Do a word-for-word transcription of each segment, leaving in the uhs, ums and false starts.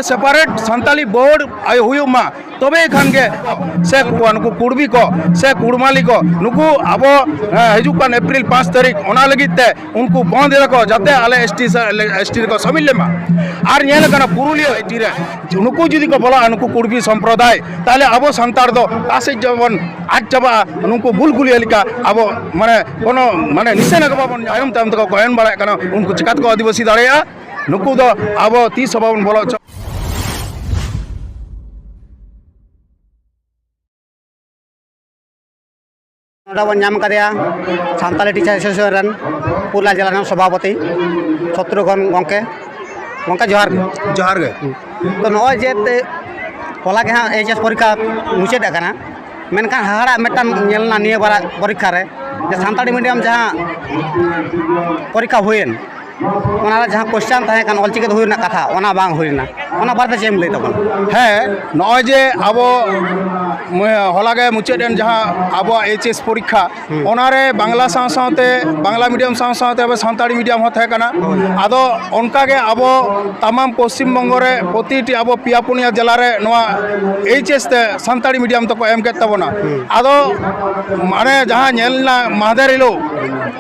Separate Santali board ᱟᱭ ᱦᱩᱭᱩᱜ ᱢᱟ, ᱛᱚᱵᱮ ᱠᱷᱟᱱ ᱜᱮ ᱥᱮ ᱠᱚ, ᱱᱩᱠᱩ ᱠᱩᱲᱵᱤ ᱠᱚ ᱥᱮ ᱠᱩᱲᱢᱟᱞᱤ ᱠᱚ, ᱱᱩᱠᱩ ᱟᱵᱚ, ᱦᱮᱸ, ᱦᱤᱡᱩᱜ ᱠᱟᱱ ᱮᱯᱨᱤᱞ ᱯᱟᱸᱪ ᱛᱟᱹᱨᱤᱠᱷ, ᱚᱱᱟ ᱞᱟᱹᱜᱤᱫ ᱛᱮ ᱩᱱᱠᱩ ᱵᱚᱱᱫ ᱮᱫᱟ ᱠᱚ, ᱡᱟᱛᱮ ᱟᱞᱮ ᱮᱥ ᱴᱤ ᱥᱟ-, ᱮᱥ ᱴᱤ ᱨᱮᱠᱚ ᱥᱟᱹᱢᱤᱞ ᱞᱮᱢᱟ᱾ ᱟᱨ ᱧᱮᱞ ᱟᱠᱟᱱᱟ ᱯᱩᱨᱩᱞᱤᱭᱟᱹ ᱮᱥ ᱴᱤ ᱨᱮ ᱱᱩᱠᱩ ᱡᱩᱫᱤ ᱠᱚ ᱵᱚᱞᱚᱜᱼᱟ, ᱱᱩᱠᱩ ᱠᱩᱲᱵᱤ ᱥᱚᱢᱯᱨᱚᱫᱟᱭ, ᱛᱟᱦᱞᱮ ᱟᱵᱚ ᱥᱟᱱᱛᱟᱲ ᱫᱚ ᱚᱠᱟ ᱥᱮᱫ ᱡᱮᱵᱚᱱ ᱟᱫ ᱪᱟᱵᱟᱜᱼᱟ, ᱱᱩᱠᱩ ᱵᱩᱞᱵᱩᱞᱤᱭᱟᱹ ᱞᱮᱠᱟ ᱟᱵᱚ, ᱢᱟᱱᱮ, ᱠᱳᱱᱳ, ᱢᱟᱱᱮ, ᱱᱤᱥᱟᱹᱱᱟ ᱜᱮ ᱵᱟᱵᱚᱱ, ᱛᱟᱭᱚᱢ ᱛᱟᱭᱚᱢ ᱛᱮᱠᱚ ᱜᱚᱭᱚᱱ ᱵᱟᱲᱟᱭᱮᱫ ᱠᱟᱱᱟ, ᱩᱱᱠᱩ ᱪᱤᱠᱟ ᱛᱮᱠᱚ ᱟᱹᱫᱤᱵᱟᱹᱥᱤ ᱫᱟᱲᱮᱭᱟᱜᱼᱟ? ᱱᱩᱠᱩ ᱫᱚ ᱟᱵᱚ ᱛᱤᱥ ᱦᱚᱸ ᱵᱟᱵᱚᱱ ᱵᱚᱞᱚ ᱦᱚᱪᱚ᱾ ᱱᱚᱰᱮ ᱵᱚᱱ ᱧᱟᱢ ᱠᱟᱫᱮᱭᱟ ᱥᱟᱱᱛᱟᱲᱤ ᱴᱤᱪᱟᱨ ᱮᱥᱳᱥᱤᱭᱮᱥᱚᱱ ᱨᱮᱱ ᱯᱩᱨᱩᱞᱤᱭᱟᱹ ᱡᱮᱞᱟ ᱨᱮᱱ ᱥᱚᱵᱷᱟᱯᱚᱛᱤ ᱥᱚᱛᱨᱩᱜᱷᱚᱱ ᱜᱚᱢᱠᱮ᱾ ᱜᱚᱢᱠᱮ, ᱡᱚᱦᱟᱨ ᱜᱮ᱾ ᱡᱚᱦᱟᱨ ᱜᱮ᱾ ᱛᱚ, ᱱᱚᱜᱼᱚᱭ ᱡᱮ ᱛᱮ ᱦᱚᱞᱟ ᱜᱮ ᱦᱟᱸᱜ ᱮᱭᱤᱪ ᱮᱥ ᱯᱚᱨᱤᱠᱠᱷᱟ ᱢᱩᱪᱟᱹᱫ ᱟᱠᱟᱱᱟ, ᱢᱮᱱᱠᱷᱟᱱ ᱦᱟᱦᱟᱲᱟᱜ ᱢᱤᱫᱴᱟᱝ ᱧᱮᱞ ᱮᱱᱟ ᱱᱤᱭᱟᱹ ᱵᱟᱨᱟᱜ ᱯᱚᱨᱤᱠᱠᱷᱟ ᱨᱮ, ᱡᱮ ᱥᱟᱱᱛᱟᱲᱤ ᱢᱤᱰᱤᱭᱟᱢ ᱡᱟᱦᱟᱸ ᱯᱚᱨᱤᱠᱠᱷᱟ ᱦᱩᱭᱮᱱ, ᱚᱱᱟ ᱨᱮ ᱡᱟᱦᱟᱸ ᱠᱚᱥᱪᱟᱱ ᱛᱟᱦᱮᱸ ᱠᱟᱱ ᱚᱞᱪᱤᱠᱤ ᱛᱮ ᱦᱩᱭ ᱨᱮᱱᱟᱜ ᱠᱟᱛᱷᱟ, ᱚᱱᱟ ᱵᱟᱝ ᱦᱩᱭ ᱞᱮᱱᱟ᱾ ᱚᱱᱟ ᱵᱟᱨᱮᱛᱮ ᱪᱮᱫ ᱮᱢ ᱞᱟᱹᱭ ᱛᱟᱵᱚᱱᱟ? ᱦᱮᱸ, ᱱᱚᱜᱼᱚᱭ ᱡᱮ ᱟᱵᱚ ᱢᱩ-, ᱦᱚᱞᱟ ᱜᱮ ᱢᱩᱪᱟᱹᱫ ᱮᱱ ᱡᱟᱦᱟᱸ ᱟᱵᱚᱣᱟᱜ ᱮᱭᱤᱪ ᱮᱥ ᱯᱚᱨᱤᱠᱠᱷᱟ, ᱦᱩᱸ᱾ ᱚᱱᱟᱨᱮ ᱵᱟᱝᱞᱟ ᱥᱟᱶ ᱥᱟᱶᱛᱮ, ᱵᱟᱝᱞᱟ ᱢᱤᱰᱤᱭᱟᱢ ᱥᱟᱶ ᱥᱟᱶᱛᱮ ᱟᱵᱚ ᱥᱟᱱᱛᱟᱲᱤ ᱢᱤᱰᱤᱭᱟᱢ ᱦᱚᱸ ᱛᱟᱦᱮᱸ ᱠᱟᱱᱟ᱾ ᱦᱳᱭ᱾ ᱟᱫᱚ ᱚᱱᱠᱟ ᱜᱮ ᱟᱵᱚ ᱛᱟᱢᱟᱢ ᱯᱚᱥᱪᱤᱢ ᱵᱚᱝᱜᱚ ᱨᱮ ᱯᱨᱚᱛᱤᱴᱤ ᱟᱵᱚ ᱯᱮᱭᱟ ᱯᱩᱱᱭᱟ ᱡᱮᱞᱟ ᱨᱮ ᱱᱚᱣᱟ ᱮᱭᱤᱪ ᱮᱥ ᱛᱮ ᱥᱟᱱᱛᱟᱲᱤ ᱢᱤᱰᱤᱭᱟᱢ ᱛᱮᱠᱚ ᱮᱢ ᱠᱮᱫ ᱛᱟᱵᱚᱱᱟ᱾ ᱦᱩᱸ᱾ ᱟᱫᱚ ᱢᱟᱱᱮ ᱡᱟᱦᱟᱸ ᱧᱮᱞ ᱮᱱᱟ ᱢᱟᱦᱫᱮᱨ ᱦᱤᱞᱳᱜ,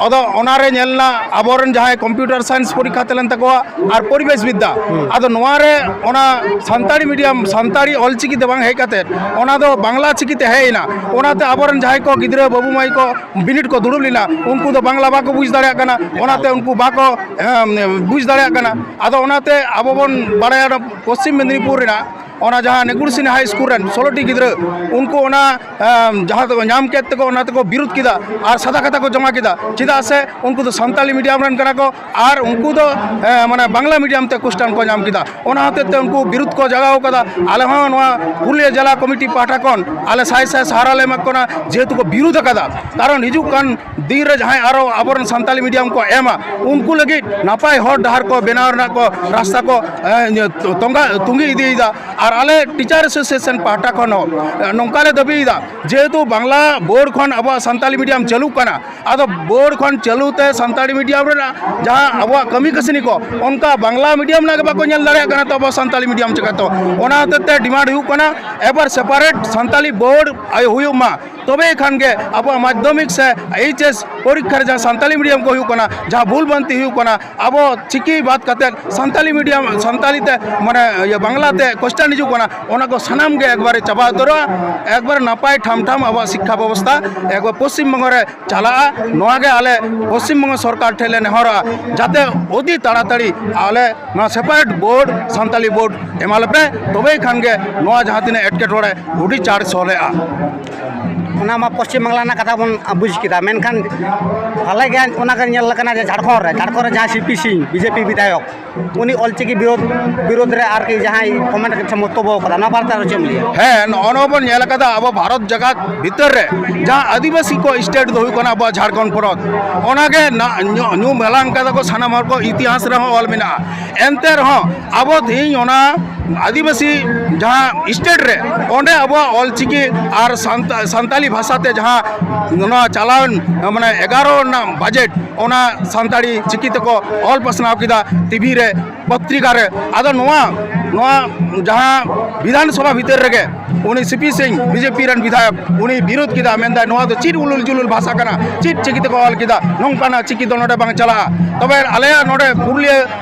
ᱟᱫᱚ ᱚᱱᱟᱨᱮ ᱧᱮᱞ ᱮᱱᱟ ᱟᱵᱚᱨᱮᱱ ᱡᱟᱦᱟᱸᱭ ᱠᱚᱢᱯᱤᱭᱩᱴᱟᱨ ᱥᱟᱭᱮᱱᱥ ᱯᱚᱨᱤᱠᱠᱷᱟ ᱛᱟᱦᱮᱸ ᱞᱮᱱ ᱛᱟᱠᱚᱣᱟ ᱟᱨ ᱯᱚᱨᱤᱵᱮᱥ ᱵᱤᱫᱽᱫᱟ, ᱦᱩᱸ᱾ ᱟᱫᱚ ᱱᱚᱣᱟ ᱨᱮ ᱚᱱᱟ ᱥᱟᱱᱛᱟᱲᱤ ᱢᱤᱰᱤᱭᱟᱢ, ᱥᱟᱱᱛᱟᱲᱤ ᱚᱞᱪᱤᱠᱤ ᱛᱮ ᱵᱟᱝ ᱦᱮᱡ ᱠᱟᱛᱮ ᱚᱱᱟ ᱫᱚ ᱵᱟᱝᱞᱟ ᱪᱤᱠᱤ ᱛᱮ ᱦᱮᱡ ᱮᱱᱟ᱾ ᱚᱱᱟᱛᱮ ᱟᱵᱚᱨᱮᱱ ᱡᱟᱦᱟᱸᱭ ᱠᱚ ᱜᱤᱫᱽᱨᱟᱹ ᱵᱟᱹᱵᱩ ᱢᱟᱹᱭ ᱠᱚ ᱵᱤᱱᱤᱰ ᱠᱚ ᱫᱩᱲᱩᱵ ᱞᱮᱱᱟ, ᱩᱱᱠᱩ ᱫᱚ ᱵᱟᱝᱞᱟ ᱵᱟᱠᱚ ᱵᱩᱡᱽ ᱫᱟᱲᱮᱭᱟᱜ ᱠᱟᱱᱟ, ᱚᱱᱟᱛᱮ ᱩᱱᱠᱩ ᱵᱟᱠᱚ, ᱮᱢ, ᱵᱩᱡᱽ ᱫᱟᱲᱮᱭᱟᱜ ᱠᱟᱱᱟ᱾ ᱟᱫᱚ ᱚᱱᱟᱛᱮ ᱟᱵᱚ ᱵᱚᱱ ᱵᱟᱲᱟᱭᱟ, ᱚᱱᱟ ᱯᱚᱥᱪᱤᱢ ᱢᱮᱫᱽᱱᱤᱯᱩᱨ ᱨᱮᱱᱟᱜ ᱚᱱᱟ ᱡᱟᱦᱟᱸ ᱱᱮᱜᱩᱲᱥᱤᱱᱤ ᱦᱟᱭ ᱥᱠᱩᱞ ᱨᱮᱱ ᱥᱳᱞᱳ ᱴᱤ ᱜᱤᱫᱽᱨᱟᱹ, ᱩᱱᱠᱩ ᱚᱱᱟ, ᱮᱢ, ᱡᱟᱦᱟᱸ ᱫᱚᱠᱚ ᱧᱟᱢ ᱠᱮᱫ ᱛᱮᱠᱚ, ᱚᱱᱟ ᱛᱮᱠᱚ ᱵᱤᱨᱩᱫᱽ ᱠᱮᱫᱟ ᱟᱨ ᱥᱟᱫᱟ ᱠᱟᱛᱷᱟ ᱠᱚ ᱡᱚᱢᱟ ᱠᱮᱫᱟ᱾ ᱪᱮᱫᱟᱜ ᱥᱮ ᱩᱱᱠᱩ ᱫᱚ ᱥᱟᱱᱛᱟᱞᱤ ᱢᱤᱰᱤᱭᱟᱢ ᱨᱮᱱ ᱠᱟᱱᱟ ᱠᱚ ᱟᱨ ᱩᱱᱠᱩ ᱫᱚ, ᱮ, ᱢᱟᱱᱮ, ᱵᱟᱝᱞᱟ ᱢᱤᱰᱤᱭᱟᱢ ᱛᱮ ᱠᱚᱥᱪᱟᱱ ᱠᱚ ᱧᱟᱢ ᱠᱮᱫᱟ᱾ ᱚᱱᱟ ᱦᱚᱛᱮᱡ ᱛᱮ ᱩᱱᱠᱩ ᱵᱤᱨᱩᱫᱽ ᱠᱚ ᱡᱟᱜᱟᱣ ᱠᱟᱫᱟ᱾ ᱟᱞᱮ ᱦᱚᱸ ᱱᱚᱣᱟ ᱯᱩᱨᱩᱞᱤᱭᱟᱹ ᱡᱮᱞᱟ ᱠᱚᱢᱤᱴᱤ ᱯᱟᱦᱴᱟ ᱠᱷᱚᱱ ᱟᱞᱮ ᱥᱟᱭ ᱥᱟᱭ ᱥᱟᱦᱟᱨᱟ ᱞᱮ ᱮᱢᱟ ᱠᱚ ᱠᱟᱱᱟ, ᱡᱮᱦᱮᱛᱩ ᱠᱚ ᱵᱤᱨᱩᱫᱽ ᱟᱠᱟᱫᱟ᱾ ᱠᱟᱨᱚᱱ ᱦᱤᱡᱩᱜ ᱠᱟᱱ ᱫᱤᱱ ᱨᱮ ᱡᱟᱦᱟᱸᱭ ᱟᱨᱚ ᱟᱵᱚᱨᱮᱱ ᱥᱟᱱᱛᱟᱞᱤ ᱢᱤᱰᱤᱭᱟᱢ ᱠᱚ ᱮᱢᱟ, ᱩᱱᱠᱩ ᱞᱟᱹᱜᱤᱫ ᱱᱟᱯᱟᱭ ᱦᱚᱨ ᱰᱟᱦᱟᱨ ᱠᱚ ᱵᱮᱱᱟᱣ ᱨᱮᱱᱟᱜ ᱠᱚ ᱨᱟᱥᱛᱟ ᱠᱚ, ᱮ, ᱛᱚᱸᱜᱟ, ᱛᱩᱸᱜᱤ ᱤᱫᱤᱭᱮᱫᱟ᱾ ᱟᱨ ᱟᱞᱮ ᱴᱤᱪᱟᱨ ᱮᱥᱳᱥᱤᱭᱮᱥᱚᱱ ᱯᱟᱦᱴᱟ ᱠᱷᱚᱱ ᱦᱚᱸ ᱱᱚᱝᱠᱟ ᱞᱮ ᱫᱟᱹᱵᱤᱭᱮᱫᱟ, ᱡᱮᱦᱮᱛᱩ ᱵᱟᱝᱞᱟ ᱵᱳᱨᱰ ᱠᱷᱚᱱ ᱟᱵᱚᱣᱟᱜ ᱥᱟᱱᱛᱟᱞᱤ ᱢᱤᱰᱤᱭᱟᱢ ᱪᱟᱹᱞᱩᱜ ᱠᱟᱱᱟ, ᱟᱫᱚ ᱵᱳᱨᱰ ᱠᱷᱚᱱ ᱪᱟᱹᱞᱩ ᱛᱮ ᱥᱟᱱᱛᱟᱲᱤ ᱢᱤᱰᱤᱭᱟᱢ ᱨᱮᱱᱟᱜ ᱡᱟᱦᱟᱸ ᱟᱵᱚᱣᱟᱜ ᱠᱟᱹᱢᱤ ᱠᱟᱹᱥᱱᱤ ᱠᱚ, ᱚᱱᱠᱟ ᱵᱟᱝᱞᱟ ᱢᱤᱰᱤᱭᱟᱢ ᱨᱮᱱᱟᱜ ᱜᱮ ᱵᱟᱠᱚ ᱧᱮᱞ ᱫᱟᱲᱮᱭᱟᱜ ᱠᱟᱱᱟ, ᱛᱚ ᱟᱵᱚ ᱥᱟᱱᱛᱟᱲᱤ ᱢᱤᱰᱤᱭᱟᱢ ᱪᱤᱠᱟᱹᱛᱮ? ᱚᱱᱟ ᱦᱚᱛᱮᱡ ᱛᱮ ᱰᱤᱢᱟᱱᱰ ᱦᱩᱭᱩᱜ ᱠᱟᱱᱟ, ᱮᱵᱟᱨ ᱥᱮᱯᱟᱨᱮᱴ ᱥᱟᱱᱛᱟᱲᱤ ᱵᱳᱨᱰ ᱦᱩᱭᱩᱜ ᱢᱟ, ᱛᱚᱵᱮ ᱠᱷᱟᱱ ᱜᱮ ᱟᱵᱚᱣᱟᱜ ᱢᱟᱫᱽᱫᱷᱚᱢᱤᱠ ᱥᱮ ᱮᱭᱤᱪ ᱮᱥ ᱯᱚᱨᱤᱠᱠᱷᱟ ᱨᱮ ᱡᱟᱦᱟᱸ ᱥᱟᱱᱛᱟᱲᱤ ᱢᱤᱰᱤᱭᱟᱢ ᱠᱚ ᱦᱩᱭᱩᱜ ᱠᱟᱱᱟ, ᱡᱟᱦᱟᱸ ᱵᱷᱩᱞ ᱵᱷᱨᱟᱱᱛᱤ ᱦᱩᱭᱩᱜ ᱠᱟᱱᱟ, ᱟᱵᱚ ᱪᱤᱠᱤ ᱵᱟᱫ ᱠᱟᱛᱮᱫ ᱥᱟᱱᱛᱟᱲᱤ ᱢᱤᱰᱤᱭᱟᱢ, ᱥᱟᱱᱛᱟᱲᱤ ᱛᱮ, ᱢᱟᱱᱮ, ᱤᱭᱟᱹ, ᱵᱟᱝᱞᱟ ᱛᱮ ᱠᱚᱥᱪᱟᱱ ᱦᱤᱡᱩᱜ ᱠᱟᱱᱟ, ᱚᱱᱟ ᱠᱚ ᱥᱟᱱᱟᱢ ᱜᱮ ᱮᱠᱵᱟᱨᱮ ᱪᱟᱵᱟ ᱩᱛᱟᱹᱨᱚᱜᱼᱟ᱾ ᱮᱠᱵᱟᱨᱮ ᱱᱟᱯᱟᱭ ᱴᱷᱟᱢ ᱴᱷᱟᱢ ᱟᱵᱚᱣᱟᱜ ᱥᱤᱠᱠᱷᱟ ᱵᱮᱵᱚᱥᱛᱷᱟ ᱮᱠᱵᱟᱨ ᱯᱚᱥᱪᱤᱢ ᱵᱚᱝᱜᱚ ᱨᱮ ᱪᱟᱞᱟᱜᱼᱟ᱾ ᱱᱚᱣᱟ ᱜᱮ ᱟᱞᱮ ᱯᱚᱥᱪᱤᱢ ᱵᱚᱝᱜᱚ ᱥᱚᱨᱠᱟᱨ ᱴᱷᱮᱱ ᱞᱮ ᱱᱮᱦᱚᱨᱚᱜᱼᱟ, ᱡᱟᱛᱮ ᱚᱛᱤ ᱛᱟᱲᱟᱛᱟᱲᱤ ᱟᱞᱮ ᱱᱚᱣᱟ ᱥᱮᱯᱟᱨᱮᱴ ᱵᱳᱨᱰ, ᱥᱟᱱᱛᱟᱲᱤ ᱵᱳᱨᱰ ᱮᱢᱟ ᱞᱮᱯᱮ, ᱛᱚᱵᱮ ᱠᱷᱟᱱ ᱜᱮ ᱱᱚᱣᱟ ᱡᱟᱦᱟᱸ ᱛᱤᱱᱟᱹᱜ ᱮᱴᱠᱮᱴᱚᱬᱮ ᱟᱹᱰᱤ ᱪᱟᱬ ᱥᱚᱞᱦᱮᱜᱼᱟ᱾ ᱚᱱᱟ ᱢᱟ ᱯᱚᱥᱪᱤᱢ ᱵᱟᱝᱞᱟ ᱨᱮᱱᱟᱜ ᱠᱟᱛᱷᱟ ᱵᱚᱱ ᱵᱩᱡᱽ ᱠᱮᱫᱟ, ᱢᱮᱱᱠᱷᱟᱱ ᱦᱟᱞᱮ ᱜᱮ ᱚᱱᱟ ᱜᱮ ᱧᱮᱞ ᱟᱠᱟᱱᱟ ᱡᱮ ᱡᱷᱟᱲᱠᱷᱚᱸᱰ ᱨᱮ, ᱡᱷᱟᱲᱠᱷᱚᱸᱰ ᱨᱮ ᱡᱟᱦᱟᱸᱭ ᱥᱤ ᱯᱤ ᱥᱤᱝ, ᱵᱤ ᱡᱮ ᱯᱤ ᱵᱤᱫᱷᱟᱭᱚᱠ, ᱩᱱᱤ ᱚᱞᱪᱤᱠᱤ ᱵᱤᱨᱳᱫᱷ, ᱵᱤᱨᱳᱫᱷ ᱨᱮ ᱟᱨᱠᱤ ᱡᱟᱦᱟᱸᱭ ᱠᱚᱢᱮᱱᱴ ᱥᱮ ᱢᱚᱱᱛᱚᱵᱵᱚ ᱟᱠᱟᱫᱟ, ᱱᱚᱣᱟ ᱵᱟᱨᱮᱛᱮ ᱟᱨᱚ ᱪᱮᱫ ᱮᱢ ᱞᱟᱹᱭᱟ? ᱦᱮᱸ, ᱱᱚᱜᱼᱚ ᱱᱚᱣᱟ ᱵᱚᱱ ᱧᱮᱞ ᱟᱠᱟᱫᱟ, ᱟᱵᱚ ᱵᱷᱟᱨᱚᱛ ᱡᱟᱠᱟᱛ ᱵᱷᱤᱛᱟᱹᱨ ᱨᱮ ᱡᱟᱦᱟᱸ ᱟᱹᱫᱤᱵᱟᱹᱥᱤ ᱠᱚ ᱥᱴᱮᱴ ᱫᱚ ᱦᱩᱭᱩᱜ ᱠᱟᱱᱟ ᱟᱵᱚᱣᱟᱜ ᱡᱷᱟᱲᱠᱷᱚᱸᱰ ᱯᱚᱱᱚᱛ, ᱚᱱᱟᱜᱮ ᱱᱟ-, ᱧᱩ-, ᱧᱩᱢ ᱦᱟᱞᱟᱝ ᱠᱟᱫᱟ ᱠᱚ, ᱥᱟᱱᱟᱢ ᱦᱚᱲ ᱠᱚ ᱤᱛᱤᱦᱟᱥ ᱨᱮᱦᱚᱸ ᱚᱞ ᱢᱮᱱᱟᱜᱼᱟ᱾ ᱮᱱᱛᱮ ᱨᱮᱦᱚᱸ ᱟᱵᱚ ᱛᱮᱦᱮᱧ ᱚᱱᱟ ᱟᱹᱫᱤᱵᱟᱹᱥᱤ ᱡᱟᱦᱟᱸ ᱥᱴᱮᱴ ᱨᱮ, ᱚᱸᱰᱮ ᱟᱵᱚᱣᱟᱜ ᱚᱞᱪᱤᱠᱤ ᱟᱨ ᱥᱟᱱᱛᱟ-, ᱥᱟᱱᱛᱟᱞᱤ ᱵᱷᱟᱥᱟ ᱛᱮ ᱡᱟᱦᱟᱸ ᱱᱚᱣᱟ ᱪᱟᱞᱟᱣᱮᱱ, ᱢᱟᱱᱮ, ᱮᱜᱟᱨᱚ ᱨᱮᱱᱟᱜ ᱵᱟᱡᱮᱴ, ᱚᱱᱟ ᱥᱟᱱᱛᱟᱲᱤ ᱪᱤᱠᱤ ᱛᱮᱠᱚ ᱚᱞ ᱯᱟᱥᱱᱟᱣ ᱠᱮᱫᱟ ᱴᱤᱵᱷᱤ ᱨᱮ, ᱯᱚᱛᱨᱤᱠᱟ ᱨᱮ᱾ ᱟᱫᱚ ᱱᱚᱣᱟ, ᱱᱚᱣᱟ ᱡᱟᱦᱟᱸ ᱵᱤᱫᱷᱟᱱ ᱥᱚᱵᱷᱟ ᱵᱷᱤᱛᱟᱹᱨ ᱨᱮᱜᱮ ᱩᱱᱤ ᱥᱤ ᱯᱤ ᱥᱤᱝ, ᱵᱤ ᱡᱮ ᱯᱤ ᱨᱮᱱ ᱵᱤᱫᱷᱟᱭᱚᱠ, ᱩᱱᱤ ᱵᱤᱨᱳᱫᱷ ᱠᱮᱫᱟ, ᱢᱮᱱᱫᱟᱭ, "ᱱᱚᱣᱟ ᱫᱚ ᱪᱮᱫ ᱩᱞᱩᱞ ᱡᱩᱞᱩᱞ ᱵᱷᱟᱥᱟ ᱠᱟᱱᱟ, ᱪᱮᱫ ᱪᱤᱠᱤ ᱛᱮᱠᱚ ᱚᱞ ᱠᱮᱫᱟ, ᱱᱚᱝᱠᱟᱱᱟᱜ ᱪᱤᱠᱤ ᱫᱚ ᱱᱚᱰᱮ ᱵᱟᱝ ᱪᱟᱞᱟᱜᱼᱟ᱾" ᱛᱚᱵᱮ ᱟᱞᱮᱭᱟᱜ ᱱᱚᱰᱮ ᱯᱩᱨᱩᱞᱤᱭᱟᱹ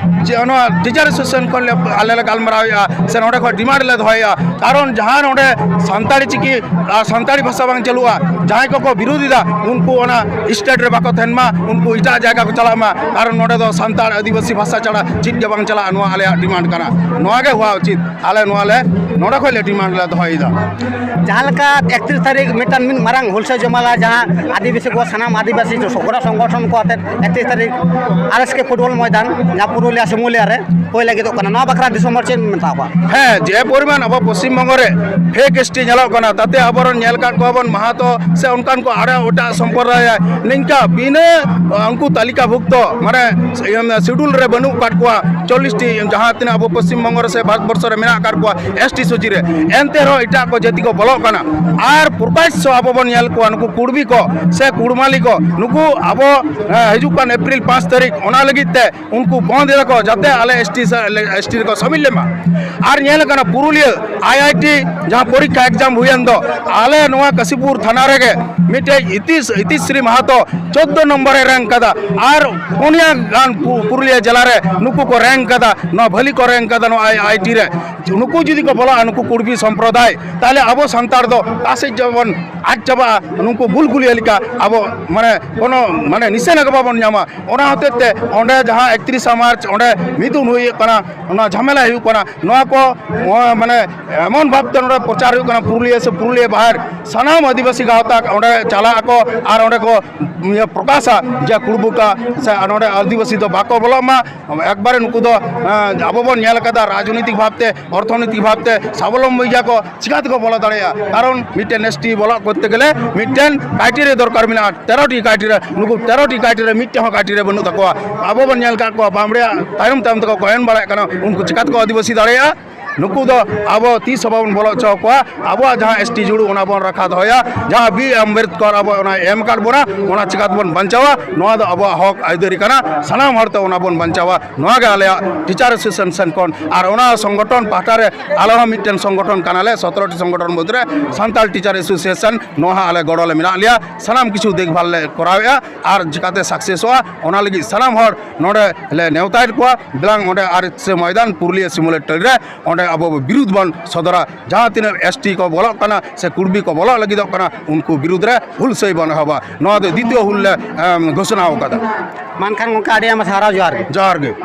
ᱡᱮ ᱱᱚᱣᱟ ᱴᱤᱪᱟᱨ ᱮᱥᱳᱥᱤᱭᱮᱥᱚᱱ ᱠᱷᱚᱱ ᱞᱮ, ᱟᱞᱮ ᱞᱮ ᱜᱟᱞᱢᱟᱨᱟᱣᱮᱫᱼᱟ, ᱥᱮ ᱱᱚᱰᱮ ᱠᱷᱚᱱ ᱰᱤᱢᱟᱱᱰ ᱞᱮ ᱫᱚᱦᱚᱭᱮᱫᱼᱟ, ᱠᱟᱨᱚᱱ ᱡᱟᱦᱟᱸ ᱱᱚᱰᱮ ᱥᱟᱱᱛᱟᱲᱤ ᱪᱤᱠᱤ ᱟᱨ ᱥᱟᱱᱛᱟᱲᱤ ᱵᱷᱟᱥᱟ ᱵᱟᱝ ᱪᱟᱹᱞᱩᱜᱼᱟ, ᱡᱟᱦᱟᱸᱭ ᱠᱚᱠᱚ ᱵᱤᱨᱳᱫᱷ ᱮᱫᱟ, ᱩᱱᱠᱩ ᱚᱱᱟ ᱥᱴᱮᱴ ᱨᱮ ᱵᱟᱠᱚ ᱛᱟᱦᱮᱱ ᱢᱟ, ᱩᱱᱠᱩ ᱮᱴᱟᱜ ᱡᱟᱭᱜᱟ ᱠᱚ ᱪᱟᱞᱟᱜ ᱢᱟ, ᱠᱟᱨᱚᱱ ᱱᱚᱰᱮ ᱫᱚ ᱥᱟᱱᱛᱟᱲ ᱟᱹᱫᱤᱵᱟᱹᱥᱤ ᱵᱷᱟᱥᱟ ᱪᱷᱟᱲᱟ ᱪᱮᱫ ᱜᱮ ᱵᱟᱝ ᱪᱟᱞᱟᱜᱼᱟ᱾ ᱱᱚᱣᱟ ᱟᱞᱮᱭᱟᱜ ᱰᱤᱢᱟᱱᱰ ᱠᱟᱱᱟ, ᱱᱚᱣᱟ ᱜᱮ ᱦᱩᱭᱩᱜ ᱩᱪᱤᱛ᱾ ᱟᱞᱮ ᱱᱚᱣᱟ ᱞᱮ, ᱱᱚᱰᱮ ᱠᱷᱚᱱ ᱞᱮ ᱰᱤᱢᱟᱱᱰ ᱞᱮ ᱫᱚᱦᱚᱭᱮᱫᱟ᱾ ᱡᱟᱦᱟᱸ ᱞᱮᱠᱟ ᱮᱠᱛᱨᱤᱥ ᱛᱟᱹᱨᱤᱠᱷ ᱢᱤᱫᱴᱟᱝ ᱢᱤᱫ ᱢᱟᱨᱟᱝ ᱦᱩᱞᱥᱟᱹᱭ ᱡᱚᱢᱟᱞᱟ, ᱡᱟᱦᱟᱸ ᱟᱹᱫᱤᱵᱟᱹᱥᱤ ᱠᱚ, ᱥᱟᱱᱟᱢ ᱟᱹᱫᱤᱵᱟᱹᱥᱤ ᱥᱚᱜᱲᱟ ᱥᱚᱝᱜᱚᱴᱷᱚᱱ ᱠᱚ ᱟᱛᱮ ᱮᱠᱛᱨᱤᱥ ᱛᱟᱹᱨᱤᱠᱷ ᱟᱨ ᱮᱥ ᱠᱮ ᱯᱷᱩᱴᱵᱚᱞ ᱢᱚᱭᱫᱟᱱ, ᱡᱟᱦᱟᱸ ᱯᱩᱨᱩᱞᱤᱭᱟ ᱥᱤᱢᱩᱞᱤᱭᱟ ᱨᱮ ᱦᱩᱭ ᱞᱟᱹᱜᱤᱫᱚᱜ ᱠᱟᱱᱟ, ᱱᱚᱣᱟ ᱵᱟᱠᱷᱨᱟ ᱫᱤᱥᱚᱢ ᱦᱚᱲ ᱪᱮᱫ ᱮᱢ ᱢᱮᱛᱟ ᱠᱚᱣᱟ? ᱦᱮᱸ, ᱡᱮ ᱯᱚᱨᱤᱢᱟᱱ ᱟᱵᱚ ᱯᱚᱥᱪᱤᱢ ᱵᱚᱝᱜᱚ ᱨᱮ ᱯᱷᱮᱠ ᱮᱥ ᱴᱤ ᱧᱮᱞᱚᱜ ᱠᱟᱱᱟ, ᱛᱟᱛᱮ ᱟᱵᱚᱨᱮᱱ ᱧᱮᱞ ᱟᱠᱟᱫ ᱠᱚᱣᱟ ᱵᱚᱱ ᱢᱟᱦᱟᱛᱚ ᱥᱮ ᱚᱱᱠᱟᱱ ᱠᱚ ᱟᱨᱚ ᱮᱴᱟᱜ ᱥᱚᱢᱯᱨᱚᱫᱟᱭ ᱱᱤᱝᱠᱟ ᱵᱤᱱᱟᱹ, ᱩᱱᱠᱩ ᱛᱟᱹᱞᱤᱠᱟᱵᱷᱩᱠᱛᱚ, ᱢᱟᱱᱮ, ᱤᱭᱟᱹ, ᱥᱤᱰᱩᱞ ᱨᱮ ᱵᱟᱹᱱᱩᱜ ᱟᱠᱟᱫ ᱠᱚᱣᱟ ᱪᱚᱞᱞᱤᱥ ᱴᱤ, ᱡᱟᱦᱟᱸ ᱛᱤᱱᱟᱹᱜ ᱟᱵᱚ ᱯᱚᱥᱪᱤᱢ ᱵᱚᱝᱜᱚ ᱨᱮ ᱥᱮ ᱵᱷᱟᱨᱚᱛ ᱵᱚᱨᱥᱚ ᱨᱮ ᱢᱮᱱᱟᱜ ᱟᱠᱟᱫ ᱠᱚᱣᱟ ᱮᱥ ᱴᱤ ᱥᱩᱪᱤ ᱨᱮ, ᱮᱱᱛᱮ ᱨᱮᱦᱚᱸ ᱮᱴᱟᱜ ᱠᱚ ᱡᱟᱹᱛᱤ ᱠᱚ ᱵᱚᱞᱚᱜ ᱠᱟᱱᱟ᱾ ᱟᱨ ᱯᱨᱚᱠᱟᱥᱥᱚ ᱟᱵᱚ ᱵᱚᱱ ᱧᱮᱞ ᱠᱚᱣᱟ, ᱱᱩᱠᱩ ᱠᱩᱲᱵᱤ ᱠᱚ ᱥᱮ ᱠᱩᱲᱢᱟᱞᱤ ᱠᱚ, ᱱᱩᱠᱩ ᱟᱵᱚ, ᱮ, ᱦᱤᱡᱩᱜ ᱠᱟᱱ ᱮᱯᱨᱤᱞ ᱯᱟᱸᱪ ᱛᱟᱹᱨᱤᱠᱷ, ᱚᱱᱟ ᱞᱟᱹᱜᱤᱫ ᱛᱮ ᱩᱱᱠᱩ ᱵᱚᱱᱫ ᱮᱫᱟ ᱠᱚ, ᱡᱟᱛᱮ ᱟᱞᱮ ᱮᱥ ᱴᱤ ᱥᱟ-, ᱮᱥ ᱴᱤ ᱨᱮᱠᱚ ᱥᱟᱹᱢᱤᱞ ᱞᱮᱢᱟ᱾ ᱟᱨ ᱧᱮᱞ ᱟᱠᱟᱱᱟ ᱯᱩᱨᱩᱞᱤᱭᱟᱹ ᱟᱭ ᱟᱭ ᱴᱤ ᱡᱟᱦᱟᱸ ᱯᱚᱨᱤᱠᱠᱷᱟ ᱮᱠᱡᱟᱢ ᱦᱩᱭᱮᱱ ᱫᱚ, ᱟᱞᱮ ᱱᱚᱣᱟ ᱠᱟᱥᱤᱯᱩᱨ ᱛᱷᱟᱱᱟ ᱨᱮᱜᱮ ᱢᱤᱫᱴᱮᱡ ᱤᱛᱤᱥ-, ᱤᱛᱤᱥᱨᱤ ᱢᱟᱦᱟᱛᱚ ᱪᱳᱫᱽᱫᱳ ᱱᱚᱢᱵᱚᱨ ᱮ ᱨᱮᱝᱠ ᱠᱟᱫᱟ᱾ ᱟᱨ ᱯᱩᱱᱭᱟ ᱜᱟᱱ ᱯᱩ-, ᱯᱩᱨᱩᱞᱤᱭᱟᱹ ᱡᱮᱞᱟ ᱨᱮ ᱱᱩᱠᱩ ᱠᱚ ᱨᱮᱝᱠ ᱠᱟᱫᱟ, ᱱᱚᱣᱟ ᱵᱷᱟᱹᱞᱤ ᱠᱚ ᱨᱮᱝᱠ ᱠᱟᱫᱟ ᱱᱚᱣᱟ ᱟᱭ ᱟᱭ ᱴᱤ ᱨᱮ᱾ ᱱᱩᱠᱩ ᱡᱩᱫᱤ ᱠᱚ ᱵᱚᱞᱚᱜᱼᱟ, ᱱᱩᱠᱩ ᱠᱩᱲᱵᱤ ᱥᱚᱢᱯᱨᱚᱫᱟᱭ, ᱛᱟᱦᱞᱮ ᱟᱵᱚ ᱥᱟᱱᱛᱟᱲ ᱫᱚ ᱚᱠᱟ ᱥᱮᱫ ᱡᱮᱵᱚᱱ ᱟᱫ ᱪᱟᱵᱟᱜᱼᱟ, ᱱᱩᱠᱩ ᱜᱩᱞᱜᱩᱞᱤᱭᱟᱹ ᱞᱮᱠᱟ ᱟᱵᱚ ᱢᱟᱱᱮ ᱠᱳᱱᱳ ᱢᱟᱱᱮ ᱱᱤᱥᱟᱹᱱᱟ ᱜᱮ ᱵᱟᱵᱚᱱ ᱧᱟᱢᱟ᱾ ᱚᱱᱟ ᱦᱚᱛᱮᱡ ᱛᱮ ᱚᱸᱰᱮ ᱡᱟᱦᱟᱸ ᱮᱠᱛᱨᱤᱥᱟ ᱢᱟᱨᱪ ᱚᱸᱰᱮ ᱢᱤᱫᱩᱱ ᱦᱩᱭᱩᱜ ᱠᱟᱱᱟ, ᱚᱱᱟ ᱡᱷᱟᱢᱮᱞᱟ ᱦᱩᱭᱩᱜ ᱠᱟᱱᱟ, ᱱᱚᱣᱟ ᱠᱚ, ᱚ, ᱢᱟᱱᱮ ᱮᱢᱚᱱ ᱵᱷᱟᱵᱛᱮ ᱱᱚᱰᱮ ᱯᱨᱚᱪᱟᱨ ᱦᱩᱭᱩᱜ ᱠᱟᱱᱟ, ᱯᱩᱨᱩᱞᱤᱭᱟᱹ ᱥᱮ ᱯᱩᱨᱩᱞᱤᱭᱟᱹ ᱵᱟᱦᱮᱨ ᱥᱟᱱᱟᱢ ᱟᱹᱫᱤᱵᱟᱹᱥᱤ ᱜᱟᱶᱛᱟ ᱚᱸᱰᱮ ᱪᱟᱞᱟᱜ ᱟᱠᱚ ᱟᱨ ᱚᱸᱰᱮ ᱠᱚ, ᱤᱭᱟᱹ, ᱯᱨᱚᱠᱟᱥᱟ ᱡᱮ ᱠᱩᱲᱵᱩᱠᱟ ᱥᱮ ᱱᱚᱰᱮ ᱟᱹᱫᱤᱵᱟᱹᱥᱤ ᱫᱚ ᱵᱟᱠᱚ ᱵᱚᱞᱚᱜ ᱢᱟ᱾ ᱮᱠᱵᱟᱨᱮ ᱱᱩᱠᱩ ᱫᱚ, ᱮᱸ, ᱟᱵᱚ ᱵᱚᱱ ᱧᱮᱞ ᱟᱠᱟᱫᱟ ᱨᱟᱡᱽᱱᱤᱛᱤᱠ ᱵᱷᱟᱵᱛᱮ, ᱚᱨᱛᱷᱚᱱᱤᱛᱤᱠ ᱵᱷᱟᱵᱛᱮ ᱥᱟᱵᱚᱞᱚᱢᱵᱤ ᱜᱮᱭᱟ ᱠᱚ, ᱪᱤᱠᱟ ᱛᱮᱠᱚ ᱵᱚᱞᱚ ᱫᱟᱲᱮᱭᱟᱜᱼᱟ? ᱠᱟᱨᱚᱱ ᱢᱤᱫᱴᱮᱱ ᱮᱥ ᱴᱤ ᱵᱚᱞᱚᱜ ᱠᱚᱨᱛᱮ ᱜᱮᱞᱮ ᱢᱤᱫᱴᱮᱱ ᱠᱨᱟᱭᱴᱮᱨᱤᱭᱟ ᱫᱚᱨᱠᱟᱨ ᱢᱮᱱᱟᱜᱼᱟ, ᱛᱮᱨᱚᱴᱤ ᱠᱨᱟᱭᱴᱮᱨᱤᱭᱟ᱾ ᱱᱩᱠᱩ ᱛᱮᱨᱚᱴᱤ ᱠᱨᱟᱭᱴᱮᱨᱤᱭᱟ ᱢᱤᱫᱴᱮᱱ ᱦᱚᱸ ᱠᱨᱟᱭᱴᱮᱨᱤᱭᱟ ᱵᱟᱹᱱᱩᱜ ᱛᱟᱠᱚᱣᱟ᱾ ᱟᱵᱚ ᱵᱚᱱ ᱧᱮᱞ ᱟᱠᱟᱫ ᱠᱚᱣᱟ ᱵᱟᱢᱲᱮᱭᱟᱜ ᱛᱟᱭᱚᱢ ᱛᱟᱭᱚᱢ ᱛᱮᱠᱚ ᱜᱚᱭᱚᱱ ᱵᱟᱲᱟᱭᱮᱫ ᱠᱟᱱᱟ, ᱩᱱᱠᱩ ᱪᱤᱠᱟ ᱛᱮᱠᱚ ᱟᱹᱫᱤᱵᱟᱹᱥᱤ ᱫᱟᱲᱮᱭᱟᱜᱼᱟ? ᱱᱩᱠᱩ ᱫᱚ ᱟᱵᱚ ᱛᱤᱥ ᱦᱚᱸ ᱵᱟᱵᱚᱱ ᱵᱚᱞᱚ ᱦᱚᱪᱚ ᱟᱠᱚᱣᱟ᱾ ᱟᱵᱚᱣᱟᱜ ᱡᱟᱦᱟᱸ ᱮᱥ ᱴᱤ ᱡᱩᱲᱩ, ᱚᱱᱟ ᱵᱚᱱ ᱨᱟᱠᱷᱟ ᱫᱚᱦᱚᱭᱟ᱾ ᱡᱟᱦᱟᱸ ᱵᱤ ᱟᱢᱵᱮᱫᱠᱚᱨ ᱟᱵᱚ ᱚᱱᱟ ᱮᱢ ᱟᱠᱟᱫ ᱵᱚᱱᱟ, ᱚᱱᱟ ᱪᱤᱠᱟ ᱛᱮᱵᱚᱱ ᱵᱟᱧᱪᱟᱣᱟ? ᱱᱚᱣᱟ ᱫᱚ ᱟᱵᱚᱣᱟᱜ ᱦᱚᱠ ᱟᱹᱭᱫᱟᱹᱨᱤ ᱠᱟᱱᱟ, ᱥᱟᱱᱟᱢ ᱦᱚᱲᱛᱮ ᱚᱱᱟ ᱵᱚᱱ ᱵᱟᱧᱪᱟᱣᱟ᱾ ᱱᱚᱣᱟ ᱜᱮ ᱟᱞᱮᱭᱟᱜ ᱴᱤᱪᱟᱨ ᱮᱥᱳᱥᱤᱭᱮᱥᱚᱱ ᱥᱮᱱ ᱠᱷᱚᱱ᱾ ᱟᱨ ᱚᱱᱟ ᱥᱚᱝᱜᱚᱴᱷᱚᱱ ᱯᱟᱦᱴᱟ ᱨᱮ ᱟᱞᱮ ᱦᱚᱸ ᱢᱤᱫᱴᱮᱱ ᱥᱚᱝᱜᱚᱴᱷᱚᱱ ᱠᱟᱱᱟᱞᱮ, ᱥᱚᱛᱨᱚ ᱴᱤ ᱥᱚᱝᱜᱚᱴᱷᱚᱱ ᱢᱚᱫᱽᱫᱷᱮ ᱨᱮ ᱥᱟᱱᱛᱟᱲ ᱴᱤᱪᱟᱨ ᱮᱥᱳᱥᱤᱭᱮᱥᱚᱱ, ᱱᱚᱣᱟ ᱦᱚᱸ ᱟᱞᱮ ᱜᱚᱲᱚ ᱞᱮ ᱢᱮᱱᱟᱜ ᱞᱮᱭᱟ᱾ ᱥᱟᱱᱟᱢ ᱠᱤᱪᱷᱩ ᱫᱮᱠᱷᱵᱷᱟᱞ ᱞᱮ ᱠᱚᱨᱟᱣᱮᱫᱼᱟ ᱟᱨ ᱪᱤᱠᱟᱛᱮ ᱥᱟᱠᱥᱮᱥᱚᱜᱼᱟ, ᱚᱱᱟ ᱞᱟᱹᱜᱤᱫ ᱥᱟᱱᱟᱢ ᱦᱚᱲ ᱱᱚᱰᱮ ᱞᱮ ᱱᱮᱣᱛᱟᱭᱮᱫ ᱠᱚᱣᱟ᱾ ᱫᱮᱞᱟᱝ ᱚᱸᱰᱮ ᱟᱨ ᱥᱮ ᱢᱚᱭᱫᱟᱱ ᱯᱩᱨᱩᱞᱤᱭᱟᱹ ᱥᱤᱢᱩᱞᱮᱴ ᱴᱟᱺᱰᱤ ᱨᱮ ᱚᱸᱰᱮ ᱟᱵᱚ ᱵᱤᱨᱩᱫᱷ ᱵᱚᱱ ᱥᱚᱫᱚᱨᱟ᱾ ᱡᱟᱦᱟᱸ ᱛᱤᱱᱟᱹᱜ ᱮᱥ ᱴᱤ ᱠᱚ ᱵᱚᱞᱚᱜ ᱠᱟᱱᱟ ᱥᱮ ᱠᱩᱲᱵᱤ ᱠᱚ ᱵᱚᱞᱚᱜ ᱞᱟᱹᱜᱤᱫᱚᱜ ᱠᱟᱱᱟ, ᱩᱱᱠᱩ ᱵᱤᱨᱩᱫᱷ ᱨᱮ ᱦᱩᱞᱥᱟᱹᱭ ᱵᱚᱱ ᱮᱦᱚᱵᱟ᱾ ᱱᱚᱣᱟ ᱫᱚ ᱫᱤᱛᱤᱭᱚ ᱦᱩᱞ ᱞᱮ, ᱮᱢ, ᱜᱷᱳᱥᱚᱱᱟ ᱟᱠᱟᱫᱟ᱾ ᱢᱟ ᱮᱱᱠᱷᱟᱱ ᱜᱚᱢᱠᱮ, ᱟᱹᱰᱤ ᱟᱭᱢᱟ ᱥᱟᱨᱦᱟᱣ, ᱡᱚᱦᱟᱨ ᱜᱮ᱾ ᱡᱚᱦᱟᱨ ᱜᱮ᱾